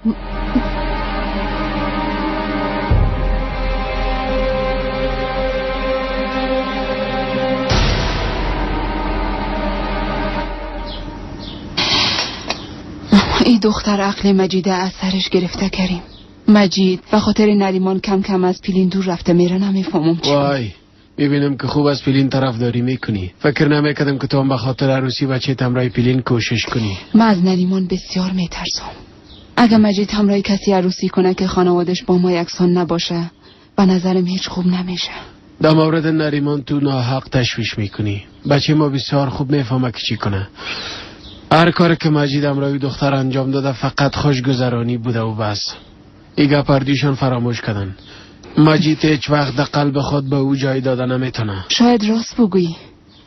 ای دختر عقل مجیده از سرش گرفته کریم. مجید به خاطر نریمان کم کم از پیلین دور رفته میره. نمیفهمم چی. وای میبینم که خوب از پیلین طرفداری میکنی. فکر نمیکردم که تو هم به خاطر عروسی بچه همراه پیلین کوشش کنی. من از نریمان بسیار میترسم. اگه مجید همراه کسی عروسی کنه که خانوادش با ما یکسان نباشه، به نظرم هیچ خوب نمیشه. در مورد نریمان تو ناحق تشویش میکنی. بچه ما بسیار خوب میفهمه که چی کنه. هر کار که مجید همراه دختر انجام داده فقط خوشگذرانی بوده و بس. ای گپ هردویشان فراموش کردن. مجید هیچ وقت در قلب خود به او جای داده نمیتونه. شاید راست بگویی.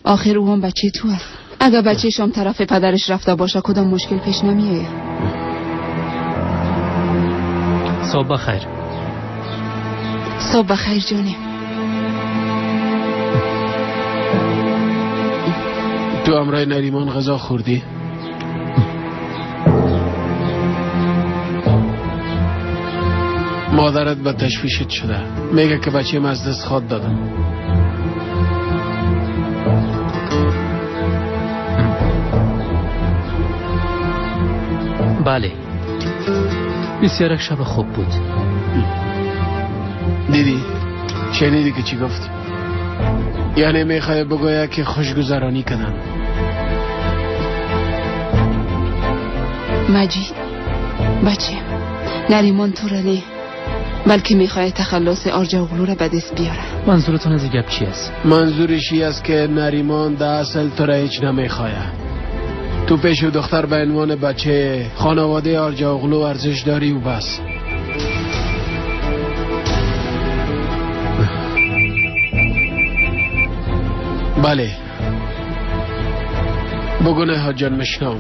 آخر او هم بچه تو است. اگر بچه شام طرف پدرش رفته باشه کدام مشکل پیش نمیآید. صبح بخیر. صبح بخیر جانم. تو همراه نریمان غذا خوردی؟ مادرت به تشویشت شده. میگه که بچه از دست خواد دادم. بله بسیار یک شب خوب بود. دیدی؟ شنیدی که چی گفت؟ یعنی میخوای بگوید که خوشگذرانی کردن. مجید بچه نریمان تو را نه، بلکه میخواد تخلص آرجاغلو را به دست بیاره. منظورتون از گپ چی است؟ منظورش این است که نریمان در اصل تو را هیچ نمیخواد. تو پیش دختر به عنوان بچه خانواده آرجاغلو ارزش داری و بس. بله بگو نهاد جان مشنام.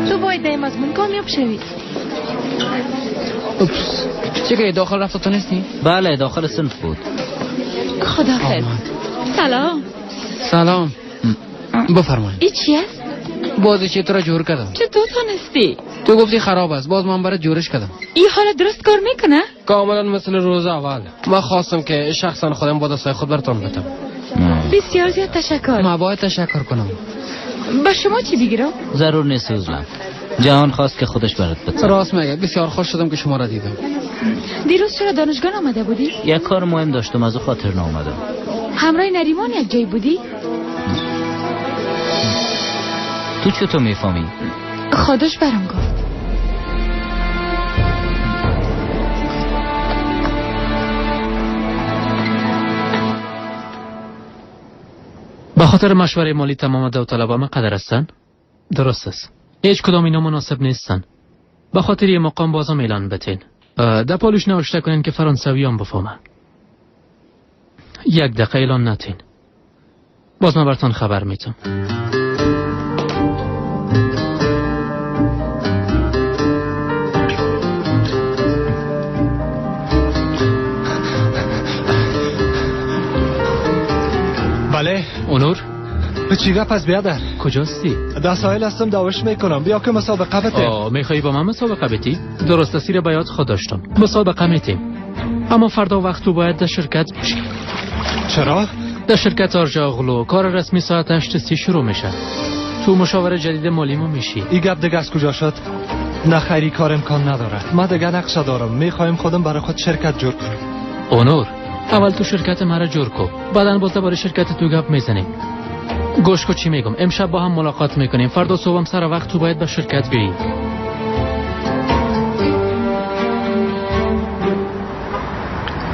تو باید در مضمون کامیاب شوی. اوپس چه داخل رفت تو نیستی؟ بله داخل صنف بود. خدا خیر. سلام. سلام. بفرمایید. این چی است؟ بازی چه تو را جور کردم. چطور تونستی؟ تو گفتی خراب است، باز من برات جورش کردم. این حالا درست کار میکنه؟ کاملا مثل روز اول. من خواستم که شخصا خودم با دستای خود براتون بدم. بسیار زیاد تشکر. ما باید تشکر کنم. با شما چی بگیرم؟ ضرور نیست عزلم. جهان خواست که خودش برات بده. راست میگه. بسیار خوش شدم که شما را دیدم. دیروز چرا دانشگاه آمده بودی؟ یک کار مهم داشتم از او خاطر نآمدم. همراه نریمان یک جای بودی؟ تو چطور میفهمی؟ خودش برام گفت. به خاطر مشوره مالی تمام داوطلبان من قدر هستن؟ درست است. هیچ کدام اینا مناسب نیستن. به خاطر یه مقام بازم اعلان بتین. در پالوش نوشته کنین که فرانسویان بفهمن. یک دقیقه اعلان نتین. باز من براتون خبر میتم. بله اونور چی گپ است بیادر؟ کجاستی؟ در ساحل هستم، دوش میکنم. بیا که مسابقه بتیم. میخوایی با من مسابقه بتی؟ درست سیر بیاد خود داشتم. مسابقه میتیم، اما فردا وقت تو باید در شرکت باشی. چرا؟ در شرکت آرجاغلو کار رسمی ساعت 8:30 شروع میشه. تو مشاور جدید مالیمو میشی. این گپ دیگه از کجا شد؟ نه خیری کار امکان نداره. ما دیگه نقشه دارم. میخوایم خودم برای خود شرکت جور کنم. اونور اول تو شرکت مرا جور کو، بعدن باز درباره شرکت تو گپ میزنیم. گوش کو چی میگم. امشب با هم ملاقات میکنیم. فردا صبحم سر وقت تو باید به شرکت بیایی.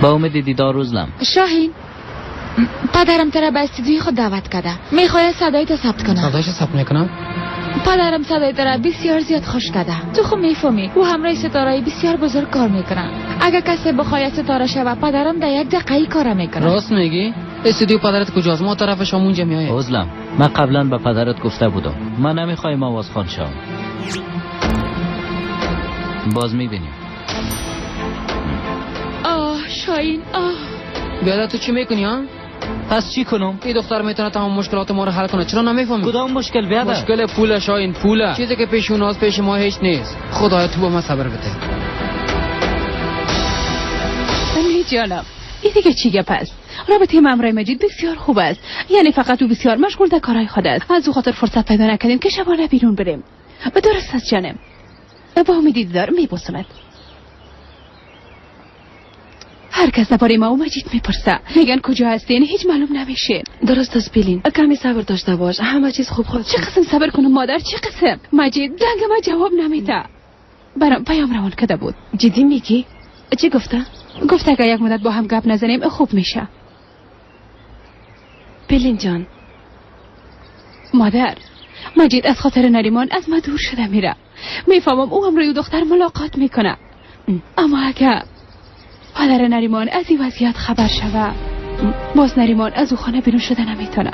با امید دیدار روزلم. شاهین پدرم ترا به استودیوی خود دعوت کرده. میخواید صدای تو ثبت کنه. صدایش ثبت میکنم؟ پدرم صدای تو را بسیار زیاد خوش کرده. تو خود میفهمی او همراه ستاره بسیار بزرگ کار میکنه. اگر کسی بخواهد ستاره شود پدرم در یک دقیقه کار میکنه. راست میگی؟ استودیو پدرت کجاست؟ ما طرف شما اونجا میاییم. عزلم من قبلا به پدرت گفته بودم من نمیخوایم آوازخوان شوم. باز میبینیم. آه شاهین آه. بیادر تو چی میکنی ها؟ پس چی کنم؟ این دختر میتونه تمام مشکلات ما رو حل کنه. چرا نمیفهمی؟ کدام مشکل بیادر؟ مشکل پول شاهین، پول. چیزی که پیش اوناست پیش ما هیچ نیست. خدایا تو با ما صبر بده. نه جانم، این دیگه چی گپ است؟ رابطه ما همراه مجید بسیار خوب است. یعنی فقط او بسیار مشغول در کارهای خود است. از او خاطر فرصت پیدا نکردیم که شبانه بیرون بریم. درست است جانم. با امید دیدار میبوسمت. هر کس درباره ما و مجید میپرسه، میگن کجا هستین، هیچ معلوم نمیشه. درست است پیلین، کمی صبر داشته باش، همه چیز خوب خواهد شد. چه قسم صبر کنم مادر، چه قسم؟ مجید زنگ ما جواب نمیده. برام پیام روان کرده بود. جدی میگی؟ چی گفته؟ گفت اگر یک مدت با هم گپ نزنیم خوب میشه. پیلین جان. مادر، مجید از خاطر نریمان از ما دور شده میره. میفهمم او هم روی دختر ملاقات میکنه، اما اگر پدر نریمان از این وضعیت خبر شوه، باز نریمان از او خانه بیرون شده نمیتونه.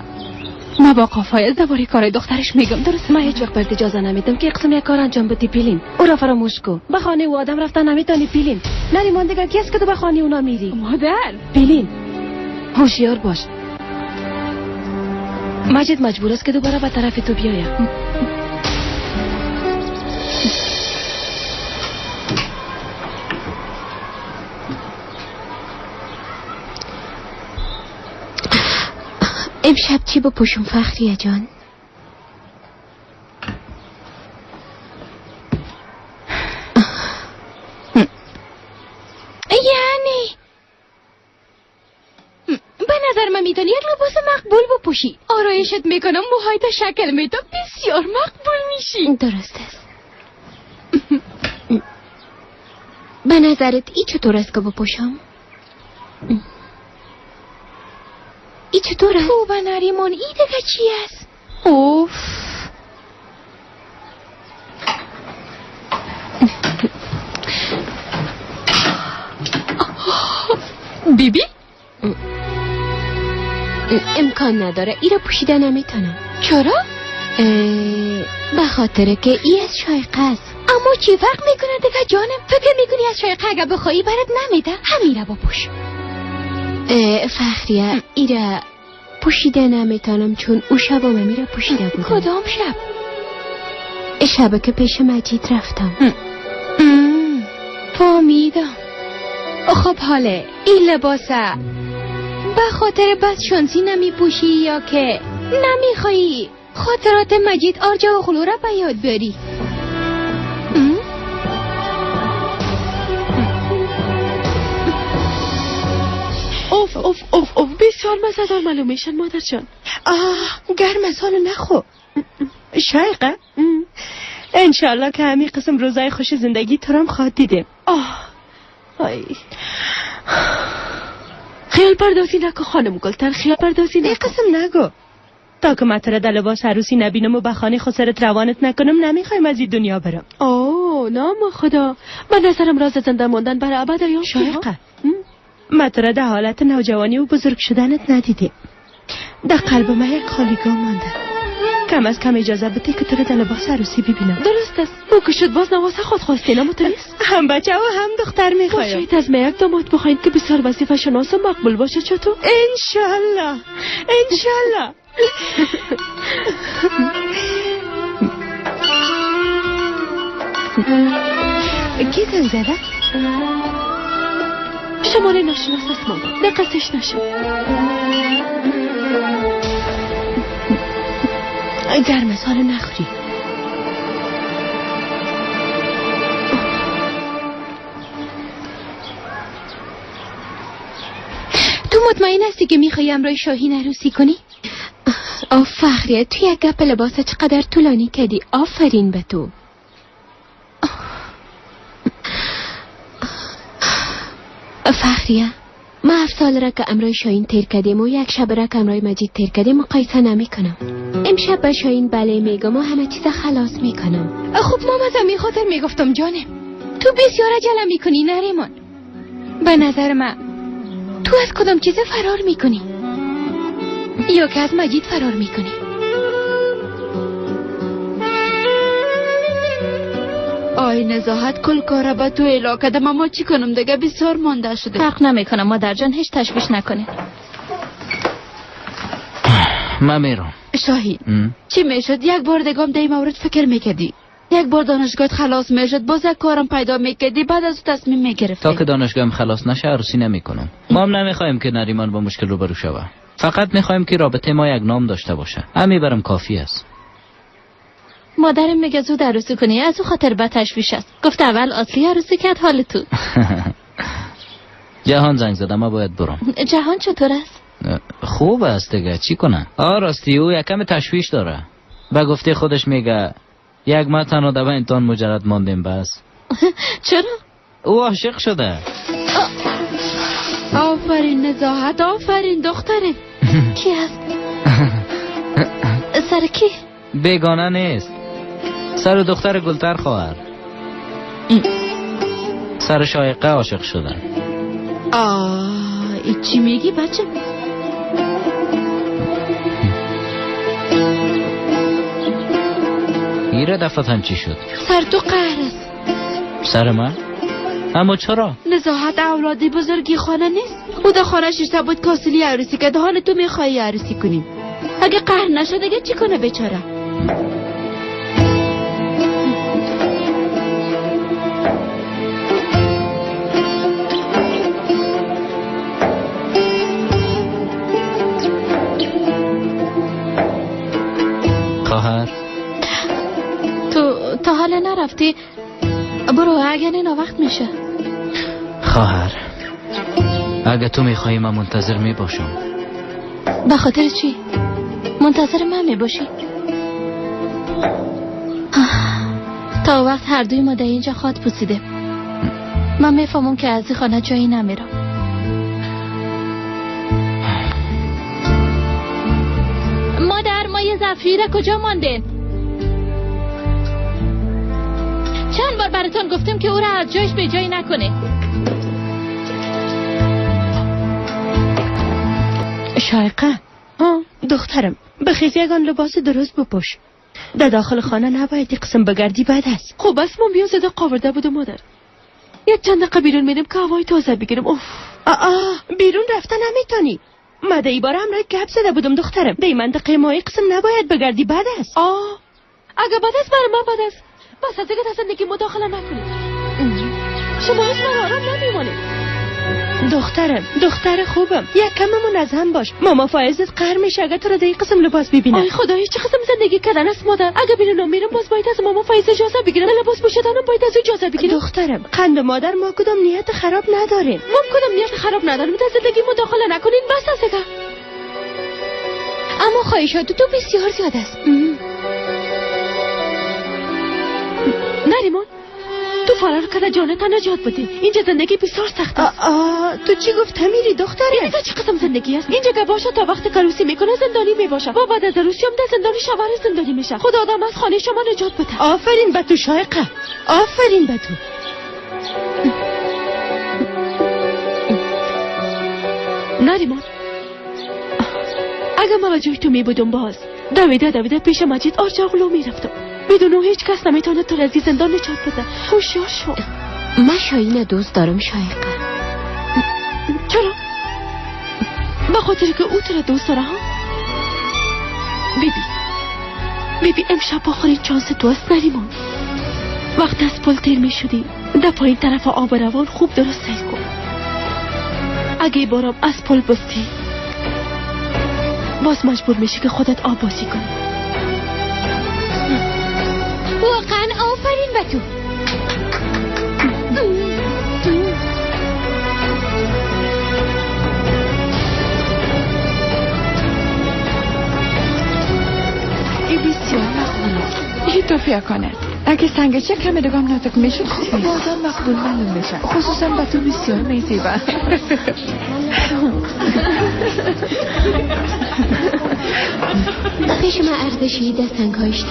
ما با قافای درباره کار دخترش میگم. درست؟ من هیچ وقت برات اجازه نمیدم که قسم یک کار انجام بدی پیلین. او را فراموش کو. به خانه او آدم رفتن نمیتونی پیلین. نریمان دیگه کی است که تو به خانه اونا میری؟ مادر. پیلین هوشیار باش. مجید مجبور است که دوباره به طرف تو بیاید. امشب چی بپوشم فخریه جان؟ یعنی به نظر من میتونی یک لباس مقبول بپوشی. آرایشت میکنم، موهایت شکل میدم، بسیار مقبول میشی. درست است. به نظرت ای چطور است که بپوشم؟ ای چطور است؟ توبه نریمان، ای دیگه چی است؟ اوف. بیبی؟ امکان نداره، ای را پوشیده نمیتونم. چرا؟ به خاطر که ای از شایقه است. اما چی فرق میکنه دیگه جانم؟ فکر میکنی از شایقه اگه بخوایی برات نمیده؟ همین را بپوش. فخریه، ایره پوشیده نمیتونم چون او شب هم میره پوشیده بودم. کدام شب؟ شب که پیش مجید رفتم. فهمیدم. خب حاله این لباسه به خاطر بس شانسی نمیپوشی یا که نمیخوایی خاطرات مجید آرجا و خلو را به یاد بیاری؟ اوف اوف اوف اوف، بسیار مزه‌دار معلوم میشن مادر جان. آه گرم سال نخو شایقه. انشالله که همین قسم روزای خوش زندگی تو هم خواهد دیدیم. آه آی. خیال پردازی نکو خانم گلتر، خیال پردازی نکو. ای قسم نگو. تا که من تو را در لباس عروسی نبینم و به خانه خسرت روانت نکنم نمیخوایم از این دنیا برم. اوه نام خدا، من نظرم راز زنده ماندن برای ابد یا شایقه. من تو را در حالت نوجوانی و بزرگ شدنت ندیدیم. در قلب من یک خالیگاه مانده. کم از کم اجازه بده که تو را در لباس عروسی ببینم. درست است. او که شد باز نواسه خود خواستی نموتریست؟ هم بچه و هم دختر میخوایم. شاید از من یک داماد بخواین که بسیار وظیفه شناس و مقبول باشه. چطور؟ انشالله انشالله. کی زنگ زده؟ شماره ناشناس است ماما، دقتش نشد. گرم سال نخوری. تو مطمئن هستی که میخوای همراه شاهین عروسی کنی؟ آه فخریه، تو یک گپ لباس چقدر طولانی کردی. آفرین به تو. فخریه، ما 7 سال را که امرای شاهین تیر کردیم و یک شب را که امرای مجید تیر کردیم مقایسه نمی کنم. امشب به شاهین بله میگم و همه چیز خلاص میکنم. خب ماما از همین خاطر میگفتم جانم تو بسیار عجله میکنی نریمان. به نظر من تو از کدام چیز فرار میکنی یا که از مجید فرار میکنی. آی نزاهت کل کاره به تو اعلا کردم، اما چی کنم دیگه، بسیار مانده شده. فرق نمیکنه مادر جان، هیچ تشویش نکنه. من میرم. شاهین چی میشد یک بار دیگه هم در این مورد فکر میکردی؟ یک بار دانشگاه خلاص میشد، باز یک کارم پیدا میکردی، بعد از تصمیم میگرفتی. تا که دانشگاهم خلاص نشه عروسی نمیکنم. ما هم نمیخوایم که نریمان با مشکل روبرو شوه، فقط میخوایم که رابطه ما یک نام داشته باشه. همین برم کافی است. مادرم میگه زود عروسی کنی، از او خاطر به تشویش است. گفت اول اصلی عروسی کرد حال تو. جهان زنگ زده، ما باید برم. جهان چطور است؟ خوب است دیگه، چی کنه؟ راستی او یکم تشویش داره. به گفته خودش میگه یک ماه تنها در بینتان مجرد ماندیم بس. چرا؟ او عاشق شده. آفرین نزاهت، آفرین دختره. کی است؟ سر کی؟ بیگانه نیست، سر دختر گلتر خواهر. سر شایقه عاشق شده. ای چی میگی بچه؟ ایره دفعتن چی شد؟ سر تو قهر است. سر من؟ اما چرا؟ نزاهت اولادی بزرگی خانه نیست. او در خانه ششته بود کاسلی عروسی کرد، حال تو میخوایی عروسی کنیم. اگه قهر نشد دیگه چی کنه بیچاره؟ خواهر تو تا حال نرفتی؟ برو اگه نه وقت میشه. خواهر اگه تو میخوایی من منتظر میباشم. به خاطر چی؟ منتظر من میباشی؟ تا وقت هر دوی ما در اینجا خاط پوسیده. من میفهمم که از این خانه جایی نمیرم. مادر ما یه ظرفشویی را کجا ماندین؟ چند بار براتون گفتم که او را از جایش به جایی نکنه. شایقه دخترم بخیز یگان لباس درست بپوش. در داخل خانه نباید قسم بگردی، بد است. خب بس من بیان زده قاورده بودم مادر. یک چند دقیقه بیرون میرم که هوای تازه بگیرم. اوف بیرون رفته نمیتونی. ما در ای باره همراه گپ زده بودم دخترم. در منطقه ما قسم نباید بگردی، بد است. اگه بد است برای من بد است. بس از دیگه در زندگی مداخله نکنید. شما هیچ مرا آرام نمیمانید. دخترم، دختر خوبم، یک کممون از هم باش. ماما فایزت قهر میشه اگه تو رو در این قسم لباس ببینه. آی خدایی چه قسم زندگی کردن است مادر. اگه بیرون میرم باز باید از ماما فایز اجازه بگیرم. لباس پوشیدنم باید از اجازه بگیرم. دخترم، قند مادر ما کدام نیت خراب نداریم. ما کدام نیت خراب نداریم. در زندگی مداخله نکنین بس است دیگه. اما خواهشات تو بسیار زیاد است. نریمان تو فرار کرده جانت نجات بده. اینجا زندگی بسیار سخت است. تو چی گفت میری دختره؟ اینجا چه قسم زندگی است؟ اینجا که باشه تا وقت عروسی میکنه زندانی میباشه و بعد از عروسی هم در زندانی شوهر زندانی میشه. خدا آدم از خانه شما نجات بده. آفرین به تو شایقه، آفرین به تو. نریمان اگه من جای تو میبودم باز دویده دویده پیش مجید آرچاغلو میرفتم. بدون هیچ کس نمیتونه تو از زندان نجات بده. هوشیار شو. من شاهین دوست دارم شایقه. چرا؟ به خاطر که او تو را دوست داره ها؟ بیبی بیبی امشب آخرین چانس تو است نریمان. وقت از پل تیر میشدی در پایین طرف آب روان خوب درست سیل کن. اگه بارم از پل بفتی باز مجبور میشی که خودت آب بازی کنی. واقعا آفرین به تو. ای بسیار مقبول است. ای توفیه کنه اگه سنگچه کمی دیگه نازک میشد خوب بازم مقبول معلوم میشه. خصوصا به تو بسیار میزیبه. پیش من ارزشی در سنگهایش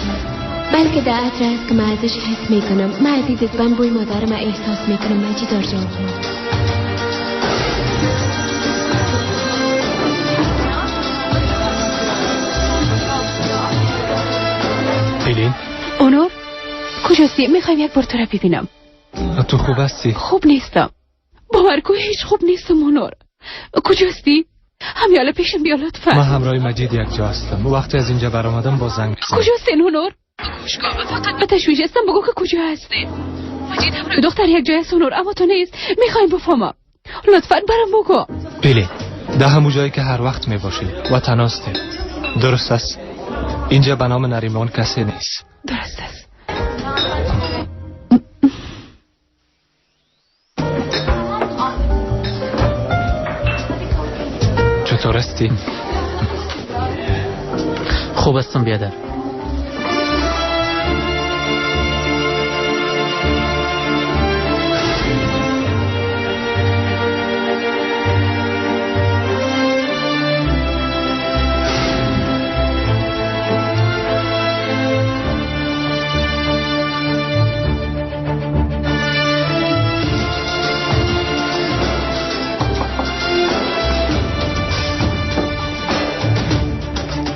بلکه در عطر است که من ازش حس میکنم. من از این دزبن بوی مادر من احساس میکنم. مجید آرجان. پیلین اونو کجاستی؟ میخوایم یک بار تو را ببینم. تو خوب هستی؟ خوب نیستم، باور کن هیچ خوب نیستم. هنر کجاستی؟ همیاله پیشم بیا لطفا. من همراه مجید یک جا هستم. وقتی از اینجا برآمدم با زنگ بزن. کجاستین هنر؟ فقط به تشویش هستم، بگو که کجا هستین. مجید همراه دختر یک جای است هنر، اما تو نیست. میخوایم بفهمم، لطفا برام بگو. بله، ده همون جایی که هر وقت میباشی و تناسته. درست است؟ اینجا به نام نریمان کسی نیست. درست است. چطور هستی؟ خوب هستم بیادر.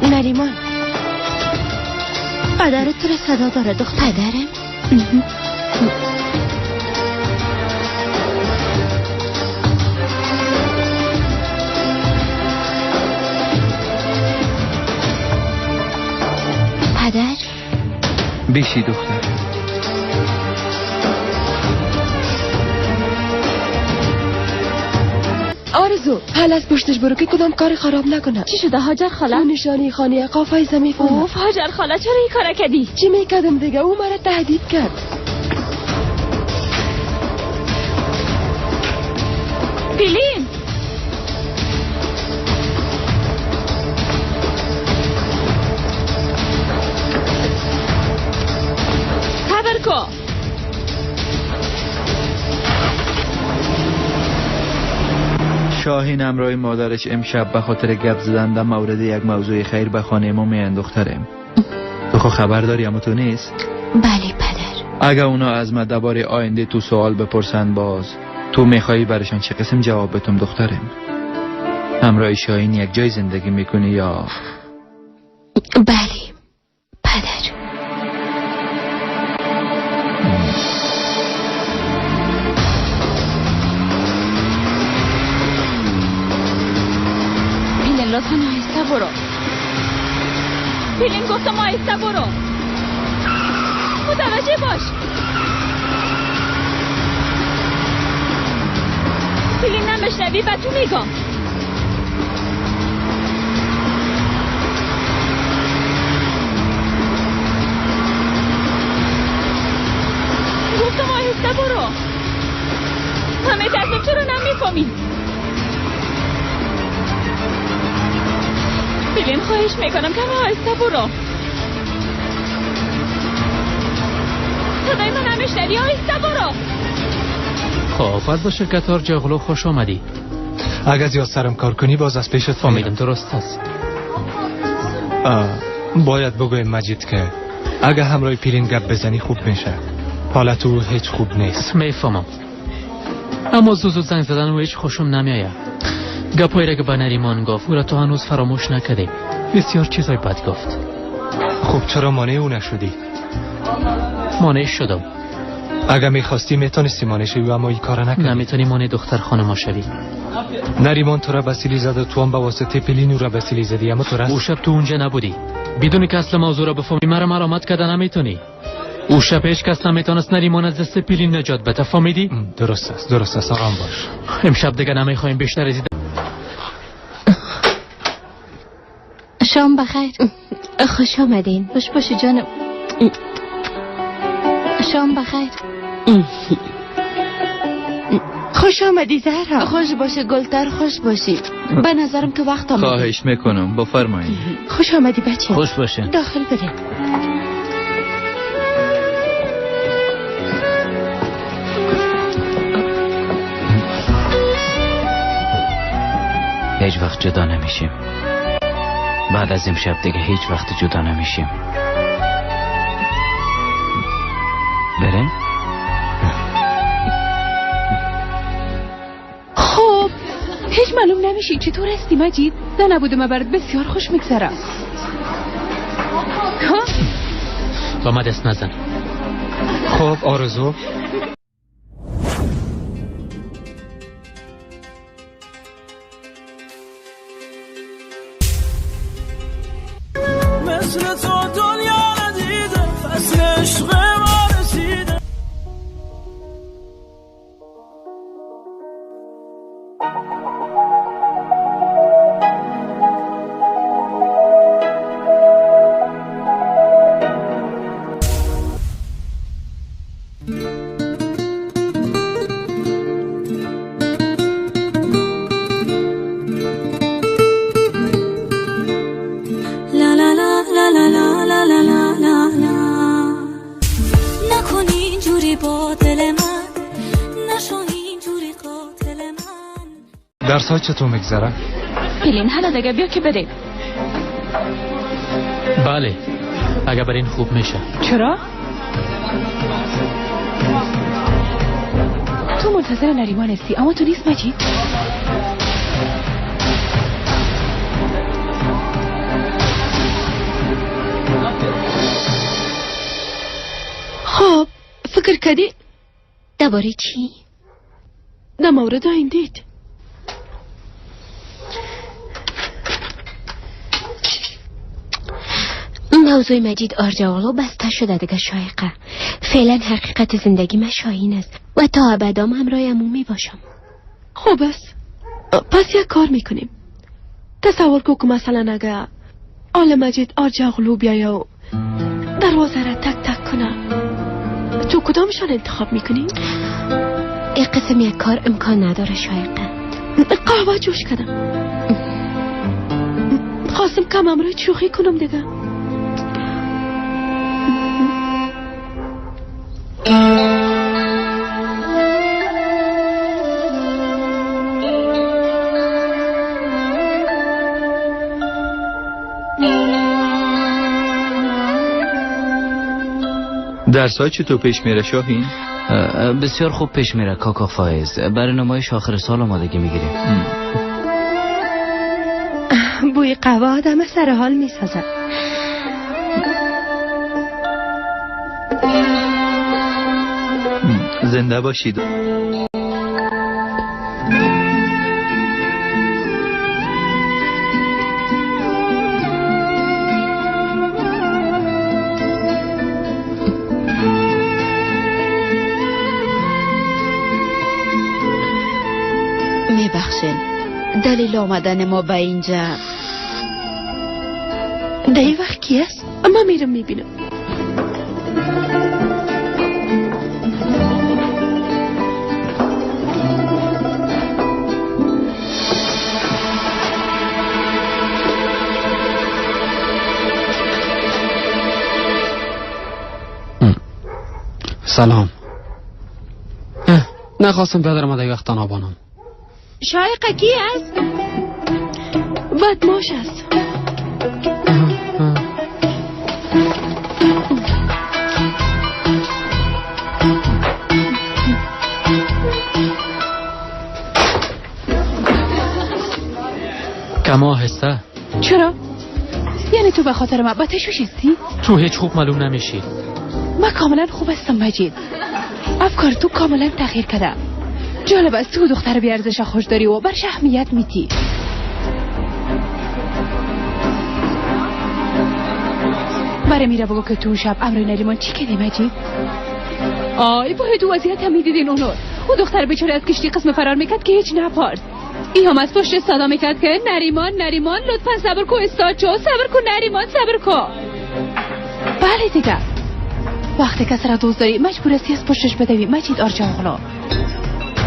نریمان، پدرت تو را صدا داره دختر. پدرم؟ پدر؟ بشی دختر. آرزو، حالا از پشتش برو که کدام کار خراب نکنه. چی شده هاجر خاله؟ تو نشانی خانه آقا فایزه میفهمه. اوف هاجر خاله، چرا این کارا کردی؟ چی میکردم دیگه، او مرا تهدید کرد. پیلین، صبر کو. شاهین همراه مادرش امشب به خاطر گپ زدن در مورد یک موضوع خیر به خانه ما میان دخترم. تو خو خبر داری اما تو نیست؟ بله پدر. اگه اونا از ما درباره آینده تو سوال بپرسن باز تو میخوایی برشان چه قسم جواب بتم دخترم؟ همراه شاهین یک جای زندگی میکنی یا؟ بله پدر. لطفا آهسته برو. پیلین گفتم آهسته برو. متوجه باش. پیلین نمیشنوی و تو میگم. گفتم آهسته برو. همه ترسم تو رو نمیفهمی. پیلین خواهش میکنم کمی آهسته برو. صدای من نمیشنوی؟ آهسته برو. خب از با شرکت آرجاغلو خوش آمدی. اگر زیاد سرم کار کنی باز از پیشت فهمیدم. درست است. باید بگویم مجید که اگر همراه پیلین گپ بزنی خوب میشه. حالت او هیچ خوب نیست. میفهمم، اما زود زنگ زدن و هیچ خوشم نمیآید. گپایی را که به نریمان گفت او را تو هنوز فراموش نکردیم. بسیار چیزای بد گفت. خب چرا مانع او نشدی؟ مانع شدم. اگر میخواستی میتونستی مانع شوی، اما این کار نکردی. نمیتونی مانع دختر خانم شوی. نریمان تو را به سیلی زد و تو هم به واسطه پیلین او را به سیلی زدی، اما تو را او شب تو اونجا نبودی. بدون که اصل موضوع را بفهمی مرا ملامت کرده نمیتونی. او شب هیچ کس نمیتونست نریمان از دست پیلین نجات بده. فهمیدی؟ درست است، درست است، آرام باش. امشب دیگه نمیخوایم بیشتر از شام بخیر. خوش آمدین. خوش باشی جانم. شام بخیر. خوش آمدی زهرا. خوش باشی گلتر، خوش باشی. به نظرم که وقت آمد. خواهش میکنم بفرمایید. خوش آمدی بچه. خوش باشه. داخل بریم. هیچ وقت جدا نمیشیم. بعد از امشب دیگه هیچ وقت جدا نمیشیم. بریم؟ خب هیچ معلوم نمیشی چطور هستی مجید؟ نه نبوده من برات بسیار خوش میگذرم. با ما دست نزن. خب آرزو. مثل تو دنیا ندیده، فصل عشق ما رسیده. درس ها چطور میگذره؟ پلین حالا دیگه بیا که بریم. بله اگه برین خوب میشه. چرا؟ تو منتظر نریمان هستی اما تو نیست مجید. خب فکر کردی؟ درباره چی؟ در مورد آینده‌ات. موضوع مجید آرجاغلو بسته شده دیگه شایقه. فعلا حقیقت زندگی من شاهین است و تا ابدام همراه عمو می باشم. خوب است. پس یک کار میکنیم. تصور کو که مثلا اگه آل مجید آرجاغلو بیایه و دروازه را تک تک کنه، تو کدامشان انتخاب میکنی؟ این قسم یک کار امکان نداره شایقه. قهوه جوش کردم، خواستم کم امروز شوخی کنم دیگه. درس های چطور پیش میره شاهین؟ بسیار خوب پیش میره کاکا فایز. برای نمایش آخر سال آمادگی میگیریم. بوی قهوه آدم سر حال میسازد. زنده باشید. میبخشین دلیل آمدن ما به اینجا در این وقت کی است؟ من میرم میبینم. سلام. نخواستم پدرم در وقت تنها بانم. شایقه کی است؟ بدماش است. کم آهسته. چرا؟ یعنی تو به خاطر من با تشویش هستی؟ تو هیچ خوب معلوم نمیشی. من کاملا خوب هستم مجید. افکار تو کاملا تغییر کرده. جالب است تو دختر بی ارزش خوش داری و برش اهمیت میتی. برای میره بگو که تو شب امروی نریمان چی کردی مجید؟ آی باید تو وضعیت هم میدیدین اونو. او دختر بیچاره از کشتی قسم فرار میکرد که هیچ نپارد. ای هم از پشت صدا میکرد که نریمان نریمان لطفا صبر کو استاد چو صبر کو نریمان صبر کو. بله دیگه وقتی کس را دوست داری مجبور هستی از پشتش بدوی. مجید آرجاغلو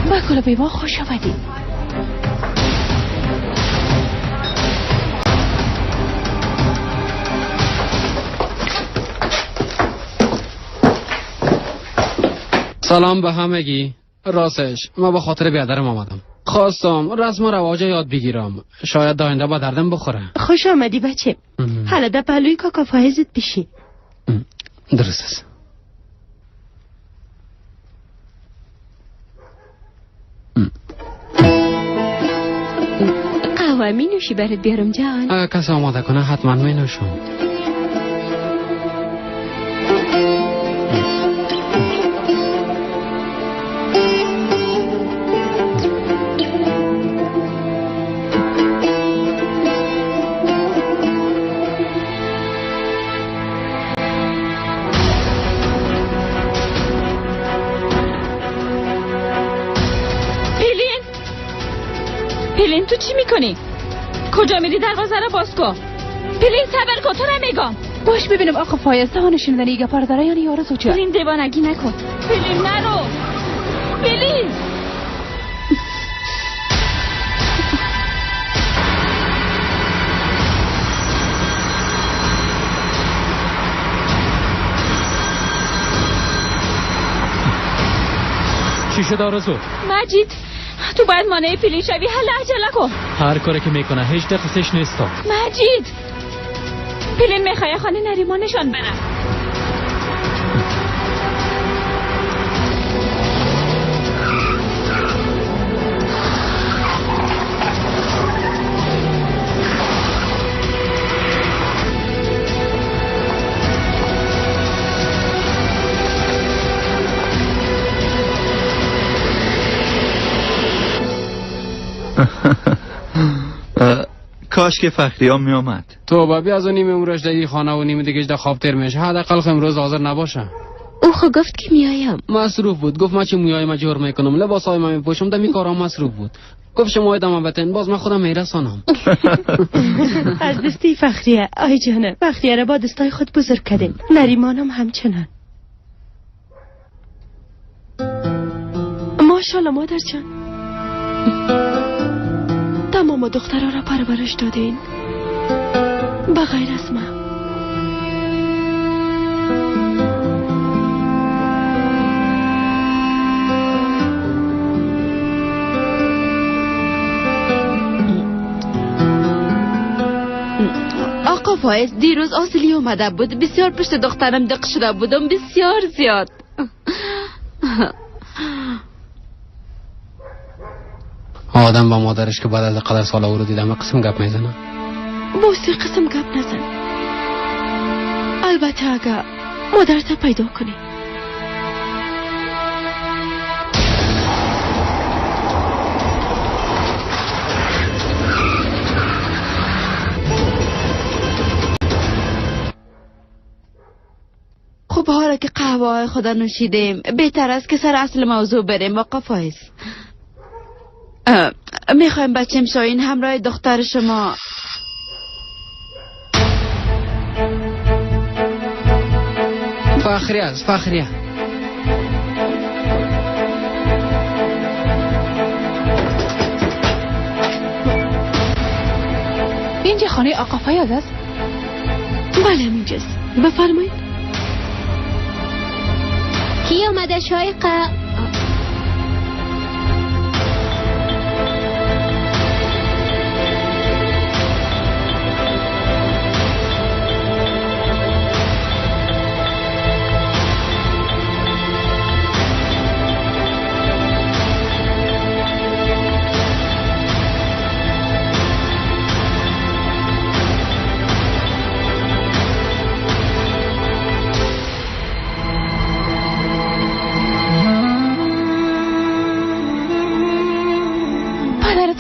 به کلوب ما خوش آمدی. سلام به همگی. راستش ما به خاطر بیادرم آمدم. خواستم رسم و رواج یاد بگیرم، شاید آینده با دردم بخوره. خوش آمدی بچه. حالا در پهلوی کاکا فایزت بشی. درست است. قهوه می نوشی برات بیارم جان؟ اگر کسی آماده کنه حتما می نوشم. پلین تو چی میکنی؟ کجا میری؟ دروازه را باز کن. پلین صبر کن، تو نمیگم. باش ببینم آقا فایز توان شنیدن این گپا رو داره یا نه آرزو چه؟ پلین دیوانگی نکن. پلین نرو. پلین. چی شد آرزو؟ مجید تو باید مانع پلین شوی. حل عجله کن. هر کاری که میکنه هیچ دقیقش نیست. مجید پلین میخواه خانه نریمان نشان برم. کاش که فخری ها می آمد. تو بابی از اون نیم عمرش در این خانه و نیم دیگه در خواب تیر میشه. حداقل خو امروز حاضر نباشه. او خو گفت که میایم. مصروف بود. گفت من چه موهای ما جور میکنم، لباسای ما میپوشم، در می کارا مصروف بود. گفت شما ادامه بتین، باز من خودم میرسانم. از دستی فخریه آی جانم، فخریه را با دستای خود بزرگ کردیم. نریمانم همچنان. ماشاءالله مادر جان، تمام دخترها را پرورش دادین بغیر از من. آقا فایز دیروز آسلی اومده بود. بسیار پشت دخترم دق شده بودم، بسیار زیاد. آدم با مادرش که بعد از قدر سال او رو دیدم قسم گپ میزنه. بوسی قسم گپ نزن. البته اگه مادرت پیدا کنی. خب حالا که قهوه خدا نوشیدیم بهتر است که سر اصل موضوع بریم. آقا فایز میخوایم بچیم شاهین همراه دختر شما. فخریه است، فخریه. اینجا خانه آقا فیاض است؟ بله همینجاست. بفرمایید. کی آمده شایقه؟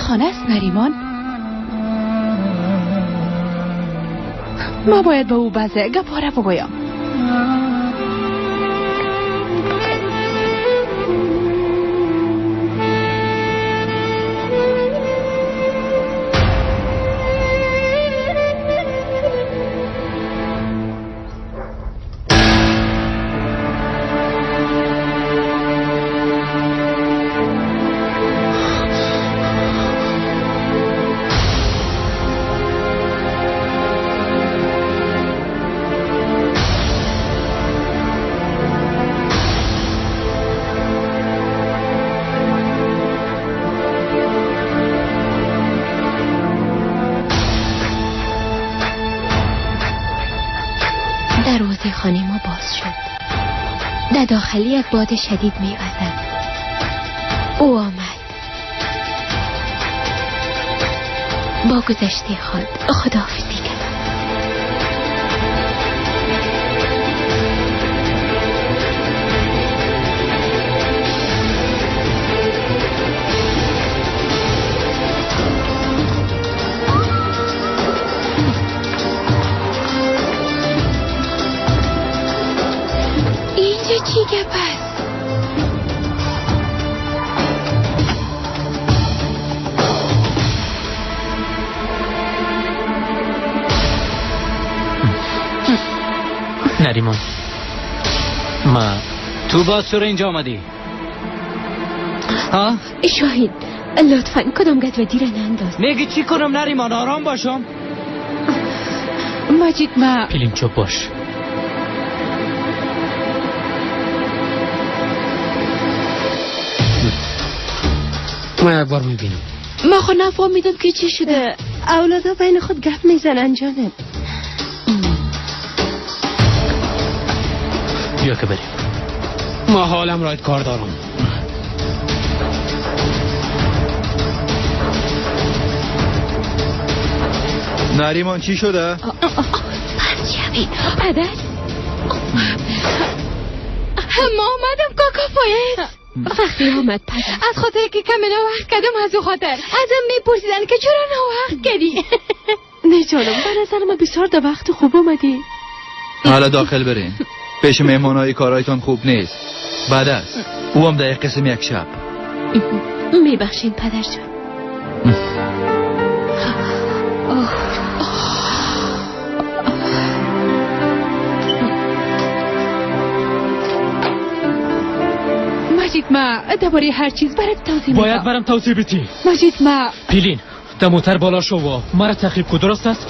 خانه است نریمان؟ ما باید به او بعضه گپا را بگویم. دروازه خانه ما باز شد. در داخلی یک باد شدید می‌وزد. او آمد. با گذشته خود خداحافظی کرد. اینجا چی گپ است؟ نریمان، ما تو باز چرا اینجا آمدی؟ ها؟ شاهین لطفا کدام گدودی را ننداز. میگی چی کنم نریمان؟ آرام باشم. مجید ما پیلین چوب باش. ما یک بار میبینم. ما خود نفهمیدم که چی شده. اولادا بین خود گپ میزنن جانب. بیا که بریم. ما حالم راید کار دارم. نریمان چی شده؟ پس شوید پدر. ما آمدم کاکا فایز. فخری آمد پدر. از خاطر که کم وقت کردم، از او خاطر ازم میپرسیدن که چرا وقت کردی. نه جانم، به نظر من بسیار در وقت خوب آمدی. حالا داخل برین. پیش مهمانای کارایتان خوب نیست. بعد است او هم در قسم یک شب. میبخشین پدر جان. مجید ما درباره هر چیز برات توضیح میدم. باید برم توضیح بدی. مجید ما پیلین دموتر بالا شو و مرا تعقیب کو، درست است؟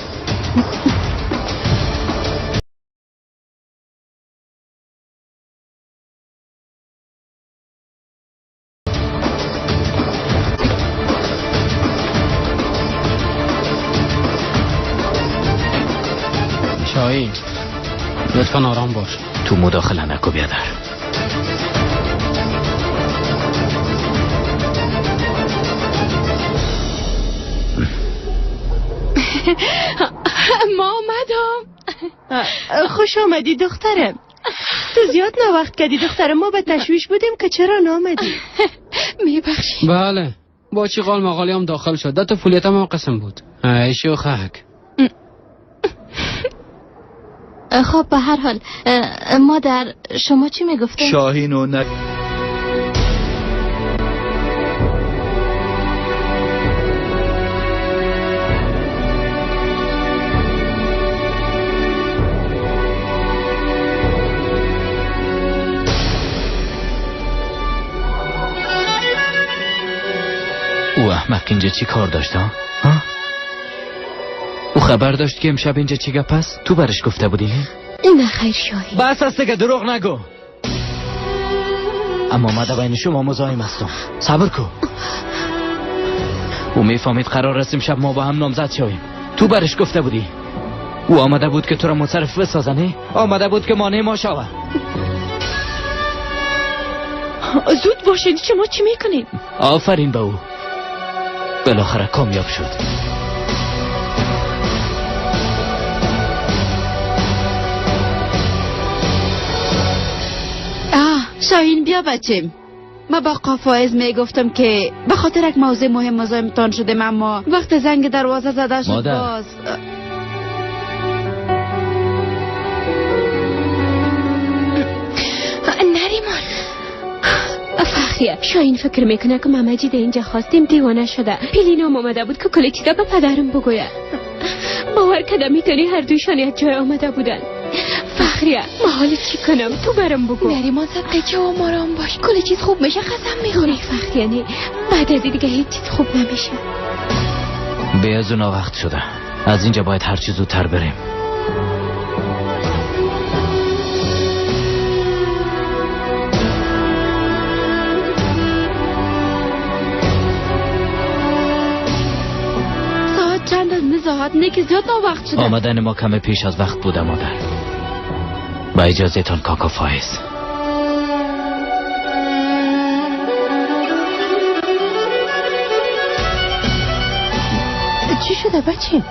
شاهین لطفا آرام باش. تو مداخله نکو بیادر. ما آمدم. خوش آمدی دخترم. تو زیاد ناوقت کردی دخترم. ما به تشویش بودیم که چرا نامدی. میبخشی. بله با چی قال مقالی هم داخل شد. ده تا فولیت هم قسم بود. ای شوخک. خب به هر حال مادر شما چی میگفتید؟ شاهین و او احمق اینجا چی کار داشت؟ ها؟ او خبر داشت که امشب اینجا چی گپ است؟ تو برش گفته بودی؟ نه خیر شاهین. بس است که دروغ نگو. اما ما در بین شما مزاحم هستم. صبر کو. او میفهمید قرار است امشب ما با هم نامزد شویم. تو برش گفته بودی. او آمده بود که تو را منصرف بسازنه؟ آمده بود که مانع ما شوه. زود باشید، شما چی میکنید؟ آفرین به او. بالاخره کامیاب شد. شاهین بیا بچیم. ما با قافایز میگفتم که به خاطر یک موضوع مهم مزاحمتان شدیم، اما وقت زنگ دروازه زده شد مادر. باز نریمان فخریه شاهین فکر میکنه که ما مجید اینجا خواستیم دیوانه شده. پیلینام آمده بود که کل چیزا به پدرم بگوید. باور کده میتونی هر دویشان یک جای آمده بودن. فخریه ما حالا چی کنم؟ تو برم بگو. نریمان صدقه چه و مارام باش، کل چیز خوب میشه، قسم میخورم. نه فخریه نه، بعد از دیگه هیچ چیز خوب نمیشه. به از اون وقت شده. از اینجا باید هر چیز زودتر بریم. نزاحت نه که زیاد وقت شده. آمدن ما کم پیش از وقت بوده مادر. با اجازه تان کاکا فایز. چی شده بچه؟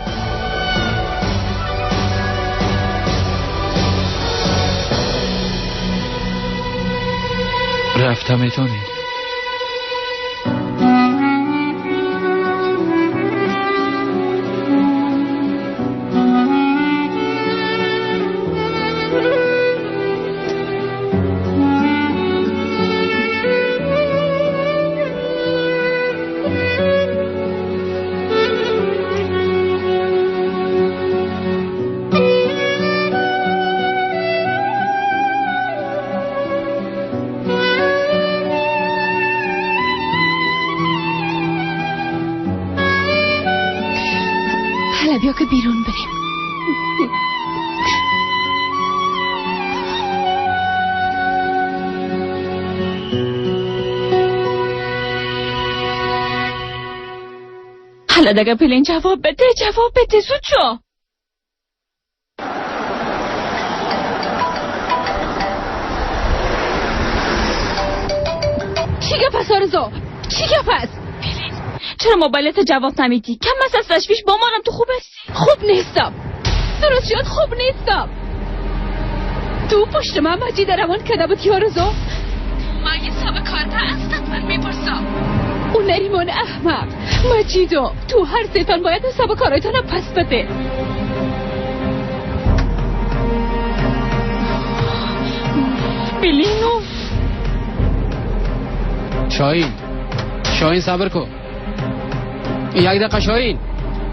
رفتم میتونید. حالا دیگه پلین جواب بده، جواب بده زود شو. چی گپ است آرزو؟ چی گپ است؟ پلین چرا موبایلت جواب نمیدی؟ کم از تشویش با مانم. تو خوب هستی؟ خوب نیستم، درست شد خوب نیستم. تو پشت من مجید روان کرده بود آرزو. من یه سابه کارته ازت من میپرسم. اون نریمان احمق مجیدو تو هر سیتان باید حساب کارایتان پس بده. بلینو شاهین، شاهین صبر کن یک دقیقه. شاهین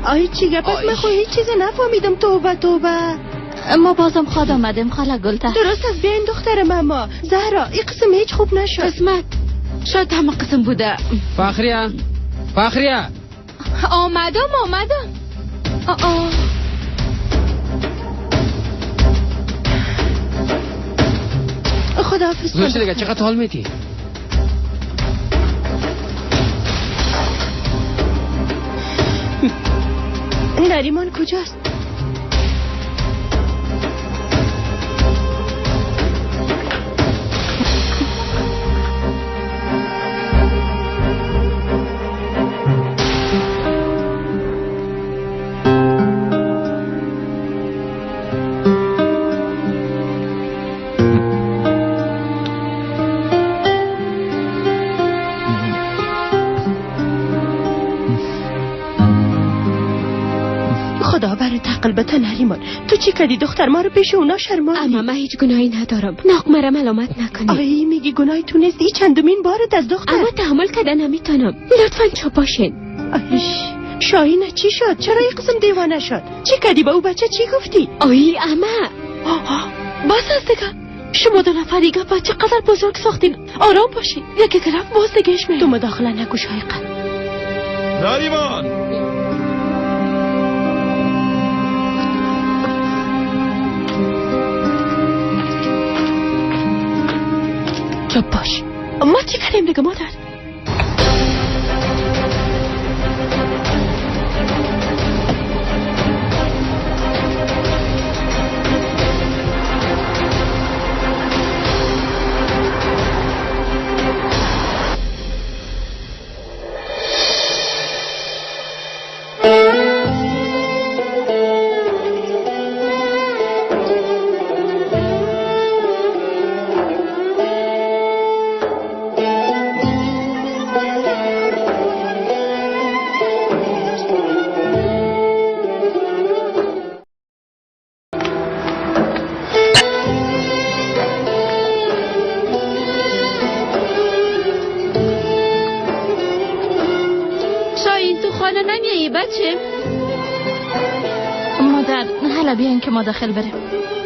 آی چی گپ است؟ من خو هیچ چیزی نفهمیدم. توبه توبه. ما بازم خواد آمدیم خاله گلتر. درست از بیاین دختر ماما. زهرا این قسم هیچ خوب نشد. قسمت شاید همه قسم بوده. فخریه، فخریه. آمدم آمدم. آه خداحافظ. زوج دیگه چقدر حال میتی؟ نریمان کجاست؟ قلبت نریمان تو چی کردی دختر؟ ما رو پیش اونا شرماندی. اما من هیچ گناهی ندارم، ناقمرم علامت نکنی. آی میگی گناهی تو نیست؟ این چندمین بارت از دختر. اما تحمل کردن نمیتونم، لطفا چپ باشین. آیش شاهین چی شد؟ چرا این قسم دیوانه شد؟ چی کردی با او بچه؟ چی گفتی؟ آی اما آها بس از دیگه. شما دو نفر دیگه بچه قدر بزرگ ساختین. آرام باشین، یکی طرف باز دیگهش می. تو مداخله نکو شایقه. نریمان چپ باش. ما چی کردیم دیگه مادر؟ که ما داخل بریم.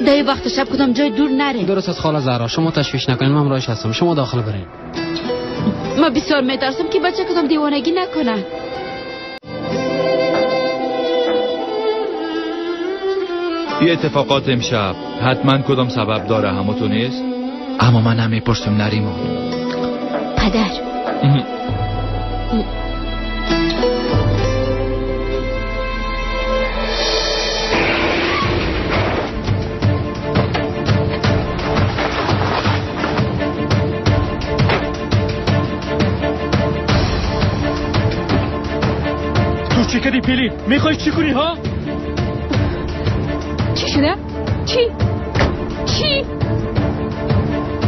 در وقت شب کدام جای دور نره. درست از خاله زهرا، شما تشویش نکنین، من همراهش هستم، شما داخل برین. ما بسیار میترسم که بچه کدام دیوانگی نکنه. یه اتفاقات امشب حتما کدام سبب داره، همو تو نیست؟ اما من نمیپرسم نریمان. پدر چی کردی پیلی؟ میخوای چی کنی ها؟ چی شده؟ چی؟ چی؟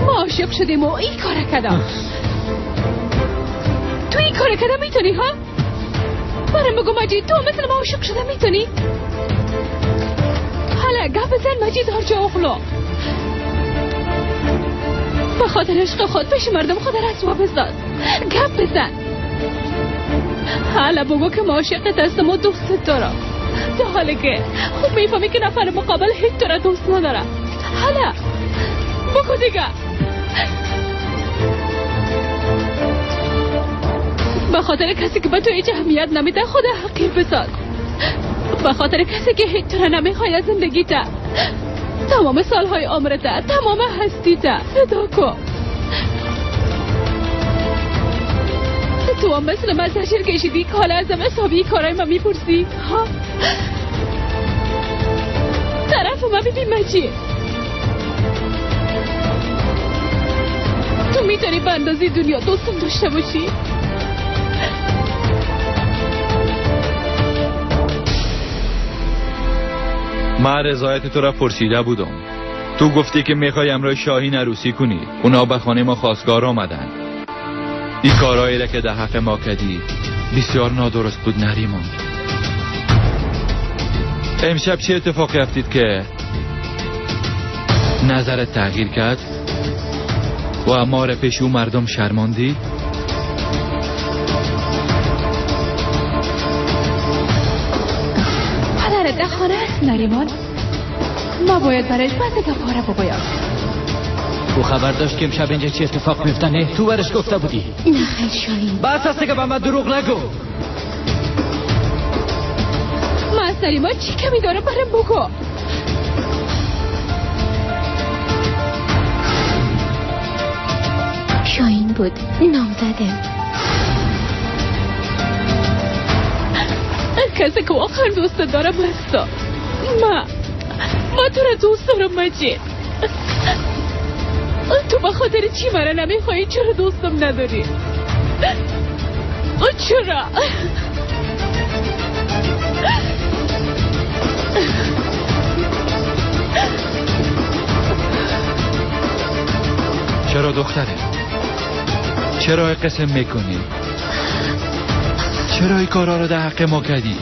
ما عاشق شدیم و این کار کردم. تو این کار کردم میتونی ها؟ برام بگو مجید، تو مثل ما عاشق شده میتونی؟ حالا گپ بزن مجید هرچه اخلا. به خاطر عشق خود پیش مردم خود رسوا بساز. گپ بزن. حالا بگو که ما عاشقت هستم و دوستت دارم، در حالی که خوب میفهمی که نفر مقابل هیچ تو را دوست نداره. حالا بگو دیگه. به خاطر کسی که به تو هیچ اهمیت نمیده خود حقیر بساز. به خاطر کسی که هیچ تو را نمیخواد زندگیت، تمام سالهای عمرت، تمام هستیت فدا کن. تو هم مثل من زجر کشیدی که حالا ازم حسابی کارای من میپرسی؟ ها؟ طرف من ببین مجید، تو میتونی به اندازه دنیا دوستم داشته باشی؟ من رضایت تو را پرسیده بودم. تو گفتی که میخوای همراه شاهین عروسی کنی. اونا به خانه ما خواستگار آمدن. این کارهایی را که در حق ما کردی بسیار نادرست بود نریمان. امشب چه اتفاقی افتید که نظرت تغییر کرد و ما را پیش او مردم شرماندی؟ پدرت در خانه است نریمان. ما باید برایش بعضی گپ‌ها را بگویم. او خبر داشت که امشب اینجا چه اتفاق میفته؟ نه تو برش گفته بودی. نه خیر شاهین، بس است که به من دروغ نگو. من از نریمان چی کمی دارم برام بگو. شاهین بود نامزدم، کسی که واقعا دوست دارم هستا. ما تو را دوست دارم مجید. تو به خاطر چی مرا نمیخوایی؟ چرا دوستم نداری؟ چرا؟ چرا دختره؟ چرا قسم میکنی؟ چرا این کارا رو در حق ما کردی؟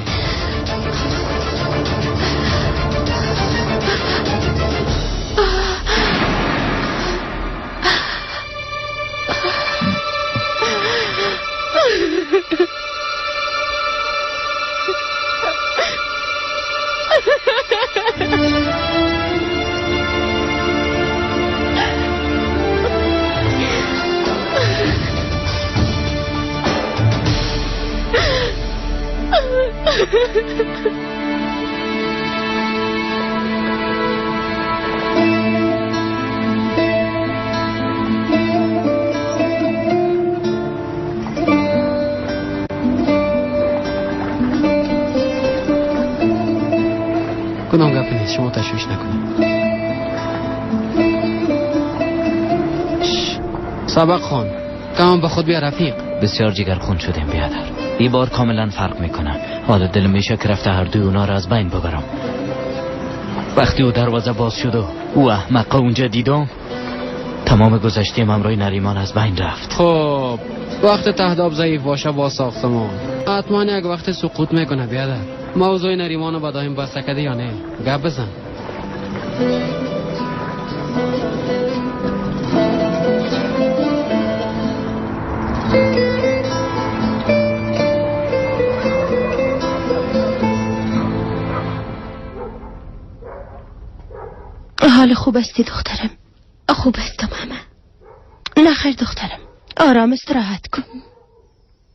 کدام گپ نیست، شما تشویش نکنید. سبق خان کم به خود بیا رفیق. بسیار جگرخون شدیم بیادر. این بار کاملا فرق میکنه. حالا دلم میشه که رفته هر دوی اونا را از بین ببرم. وقتی او دروازه باز شد و او احمقه اونجا دیدم، تمام گذشتیم همراه نریمان از بین رفت. خب وقت تهداب ضعیف باشه با ساختمان حتما یک وقت سقوط میکنه بیادر. موضوع نریمان رو به دایم بسته کردی یا نه؟ گپ بزن. حال خوب استی دخترم؟ خوب هستم همه. نه خیر دخترم، آرام استراحت کن.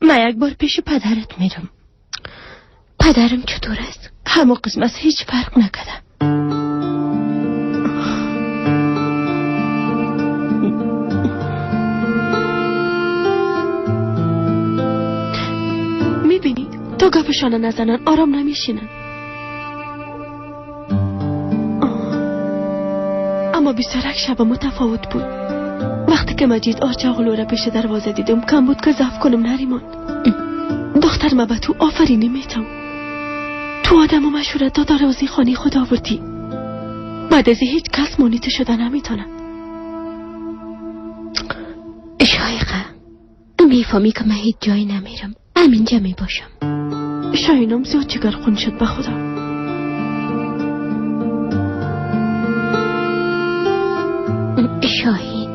من یک بار پیش پدرت میرم. پدرم چطور است؟ همون قسم است، هیچ فرق نکرده. میبینی تا گپشانه نزنن آرام نمیشینن. اما 21 شب متفاوت بود. وقتی که مجید آرچاغلو را پیش دروازه دیدم کم بود که ضعف کنم نریمان. دختر ما به تو آفرینی میتم. تو آدم و مشورت داد روزی خانه خود آوردی. بعد از هیچ کس مانیت شده نمیتونه. شایقه میفهمی که من هیچ جایی نمیرم، همینجا میباشم. شاینم زیاد جگر خون شد به خدا. شاهین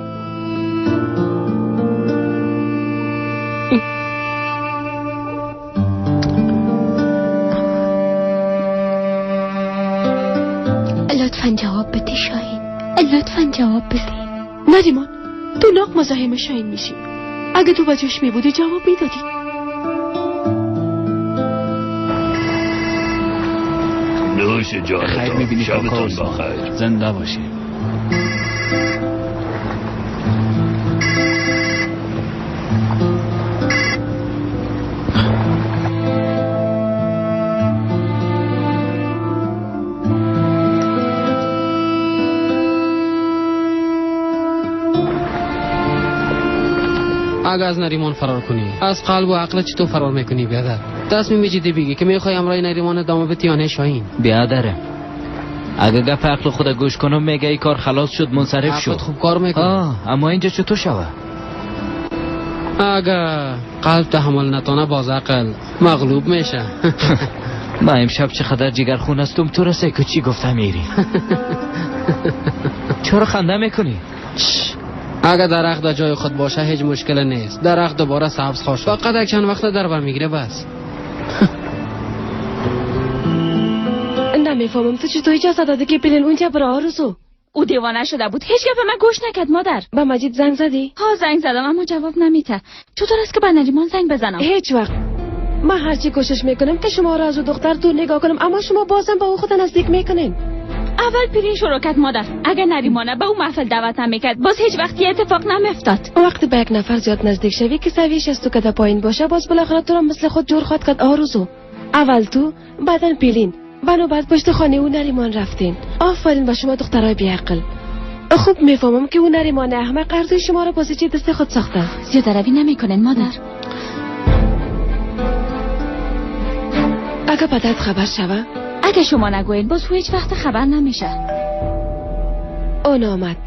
لطفا جواب بده. شاهین لطفا جواب بده. نریمان تو ناق مزاحم شاهین میشی. اگه تو بجاش میبودی جواب میدادی. نوش جانتون، شبتون بخیر، زنده باشی. اگه از نریمان فرار کنی از قلب و عقل چطور فرار میکنی بیادر؟ تصمیم جدی بگی که میخوای همراه نریمان ادامه بدی یا نه شاهین؟ بیادرم اگه گپ عقل خود گوش کنم میگه ای کار خلاص شد، منصرف شد. خوب کار میکنه. اما اینجا چطور شوه؟ اگه قلب تحمل نتانه باز عقل مغلوب میشه. ما امشب چقدر جگرخون هستم تو رسه که چی گفتم میری. چرا خنده میکنی؟ اگه درخت در جای خود باشه هیچ مشکل نیست. درخت دوباره سبز خواهد شد. فقط یک چند وقت در بر میگیره بس. نمیفهمم تو چطور اجازه دادی که پلین اونجا بره آرزو؟ او دیوانه شده بود، هیچ گپ من گوش نکرد مادر. به مجید زنگ زدی؟ ها زنگ زدم اما جواب نمیده. چطور است که به نریمان زنگ بزنم؟ هیچ وقت. من هرچی کوشش میکنم که شما را از او دختر دور نگاه کنم، اما شما بازم به او خود نزدیک میکنین. اول پیرین شروع کرد مادر. اگر نریمانه به او محفل دعوت نمیکرد باز هیچ وقت یه اتفاق نمیافتاد. وقتی به یک نفر زیاد نزدیک شوی که سویش از تو کده پایین باشه، باز بالاخره تو را مثل خود جور خواهد کرد آرزو. اول تو، بعدن پیلین، بنو بعد پشت خانه او نریمان رفتین. آفرین به شما دخترای بیعقل. خوب میفهمم که او نریمان احمق ارزوی شما را بازیچه دست خود ساخته. زیاده روی نمیکنین مادر. اگه پدرت خبر شوه؟ اگه شما نگوین باز هیچ وقت خبر نمیشه. اون آمد.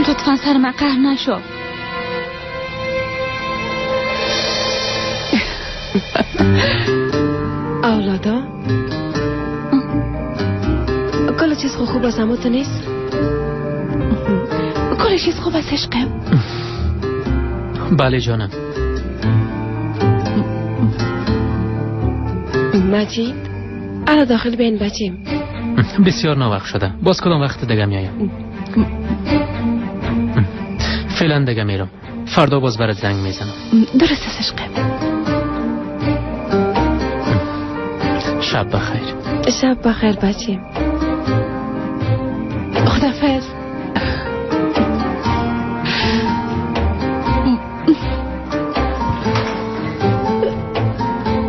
لطفا سر من قهر نشو. اولادا کل چیز خوب است اما تو نیست؟ کل چیز خوب است عشقم. بله جانم. مجید الان داخل بین بچیم. بسیار ناوقت شده، باز کدام وقت دیگه میایم. فعلا دیگه میرم، فردا باز برات زنگ میزنم. درست است عشقم. شب بخیر. شب بخیر بچیم. خدافظ.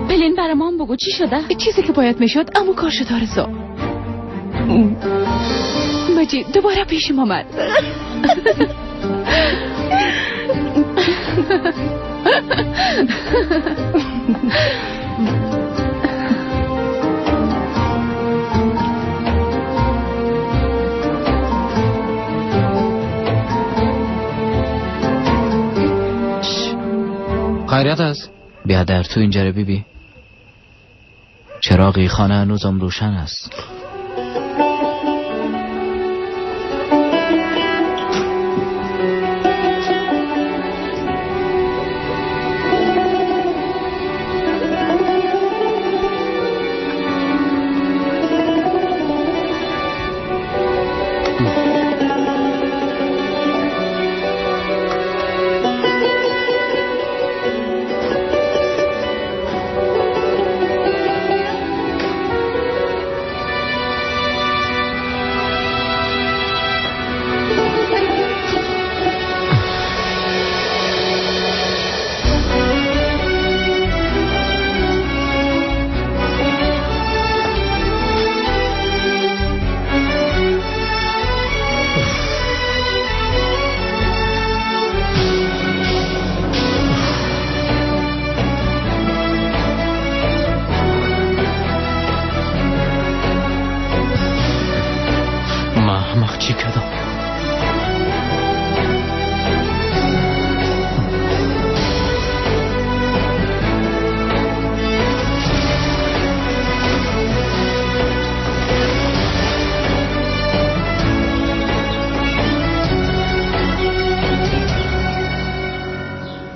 پلین برمان بگو چی شده؟ چیزی که باید میشد اما کار شد آرزو. مجید دوباره پیشم آمد. خیریت است؟ بیادر تو اینجا رو ببین. چراغی خانه هنوزم روشن است.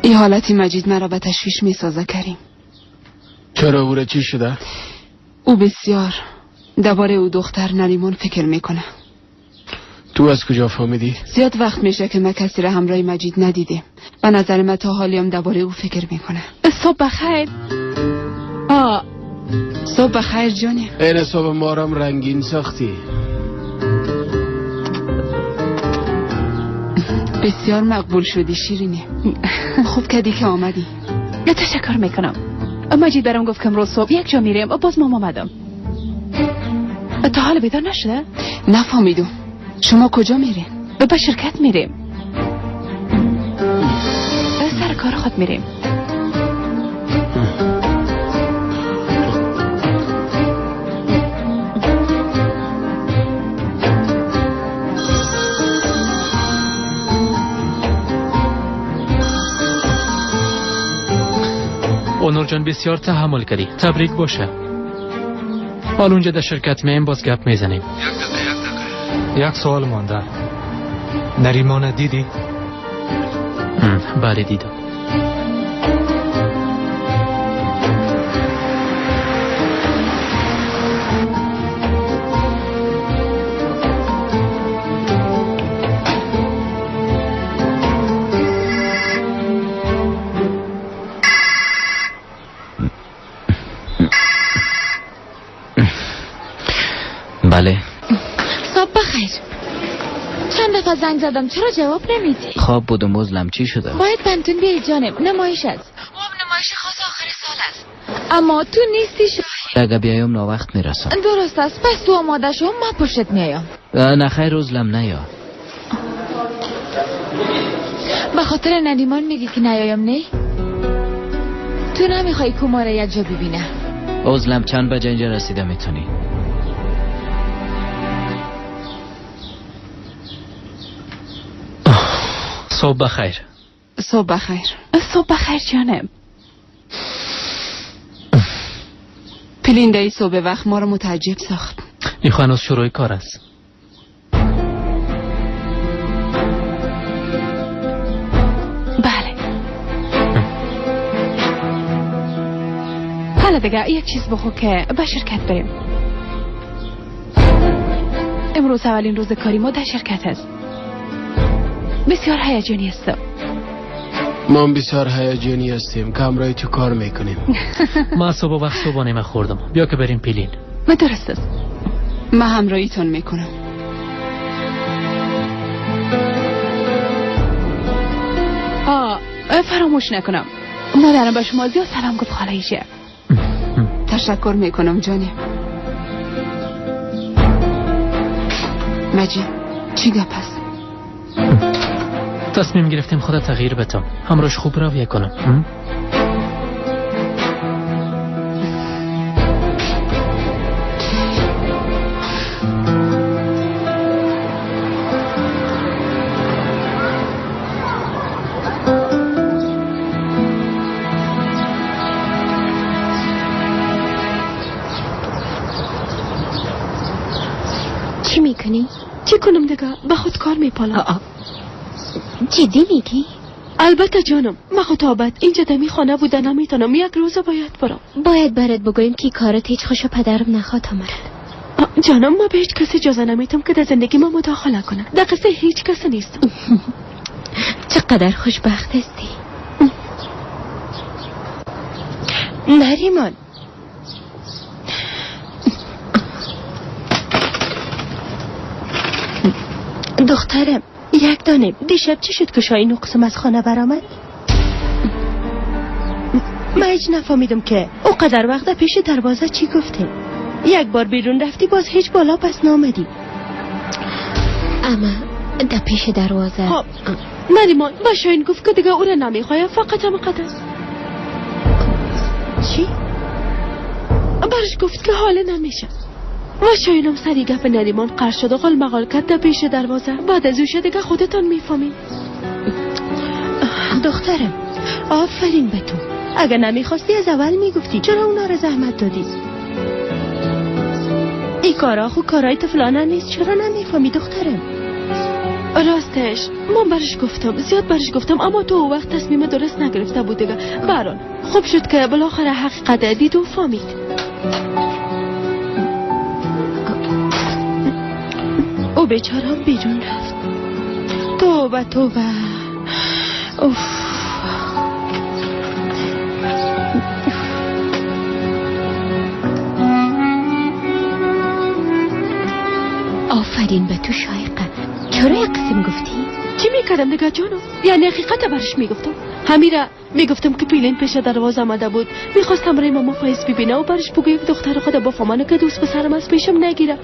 این حالت مجید مرا به تشویش میسازه کریم. چرا او را چی شده؟ او بسیار درباره او دختر نریمان فکر میکنه. تو از کجا فهمیدی؟ زیاد وقت میشه که من کسی را همراه مجید ندیدیم. به نظر من تا حالیم درباره او فکر میکنه. صبح بخیر. صبح بخیر جانی. این صبح مارم رنگین ساختی. بسیار مقبول شدی شیرینی. خوب کردی که آمدی. تشکر میکنم. مجید برام گفت که امروز صبح یک جا میریم، باز ما آمدم. تا حال بیدار نشده؟ نفهمیدم. شما کجا میرین؟ به شرکت میریم. سر کار خود میریم. اونور جان بسیار تحمل کردی، تبریک باشه. حال اونجا در شرکت میم باز گپ میزنیم. یک سوال مانده. نریمان دیدی؟ بله دیدم. بله. صبح بخیر. چند دفعه زنگ زدم چرا جواب نمیدی؟ خواب بودم عزلم. چی شده؟ باید پنتون بیای جانم، نمایش است. اون نمایش خاص آخر سال است. اما تو نیستی شاهین. اگه بیایم ناوقت میرسم. درست است، پس تو آماده شو، من پشت میایم. نه خیر عزلم نیا. به خاطر نریمان میگی که نیایم؟ نه؟ تو نمیخوای کومار یک جا ببینه. عزلم چند بجه اینجا رسیده میتونی؟ صبح بخیر. صبح بخیر. صبح بخیر جانم. پلینده ای صبح وقت ما رو متعجب ساخت. این هنوز شروع کار است. بله. حالا دیگه یک چیز بخو که به شرکت بریم. امروز اولین روز کاری ما در شرکت است. بسیار هیجانی هستم. ما بسیار هیجانی هستیم که همراه تو کار میکنیم. ما صبح وقت صبحانه خوردم. بیا که بریم پیلین. ما درست است. ما همراهیتون میکنم. فراموش نکنم. مادرم به شما زیاد سلام گفت خاله ایشه. تشکر میکنم جانی. مجید چی گپ است؟ تصمیم گرفتیم خدا تغییر بدم، همراهش خوب رویه کنم. چی میکنی؟ چی کنم دیگه؟ به خود کار میپالم. جدی میگی؟ البته جانم، من خود آبد اینجا دمی خانه بوده نمیتونم، یک روز باید برم. باید برات بگویم که کارت هیچ خوش پدرم نخواد آمد. جانم ما به هیچ کسی اجازه نمیتم که در زندگی ما مداخله کنه. در قصه هیچ کس نیستم. چقدر خوشبخت هستی. نریمان دخترم یک دانه دیشب چی شد که شاهین قسم از خانه برآمد؟ من هیچ نفهمیدم که او قدر وقت پیش دروازه چی گفته. یک بار بیرون رفتی باز هیچ بالا پس نامدی. اما در پیش دروازه خب نریمان با شاهین گفت که دیگه او را نمیخوایم، فقط هم قدر. چی؟ برش گفت که حال نمیشه. و شاهینم سری گپ نریمان قرض شد و قال مقال کرد در پیش دروازه. بعد از او دیگه خودتان میفهمین. دخترم آفرین به تو. اگه نمیخواستی از اول میگفتی. چرا اونا رو زحمت دادی؟ این کارا خو کارای طفلانه نیست. چرا نمیفهمی دخترم؟ راستش من برش گفتم، زیاد برش گفتم، اما تو او وقت تصمیم درست نگرفته بود دیگه. بران خوب شد که بالاخره حقیقت دید و فهمید. او بیچارم بیرون رفت. توبه توبه. اوف. آفرین به تو شایقه. چرا یک قسم گفتی؟ چی میکردم دیگه جانم؟ یعنی حقیقت برش میگفتم. ҳамира мегуфтам ки пилин пеша дарвоза омада буд. Мехостам рай мама Файз бибина ва барш бугӯя ки духтари худа бофаману ки дӯст писарам аз пешам нагира.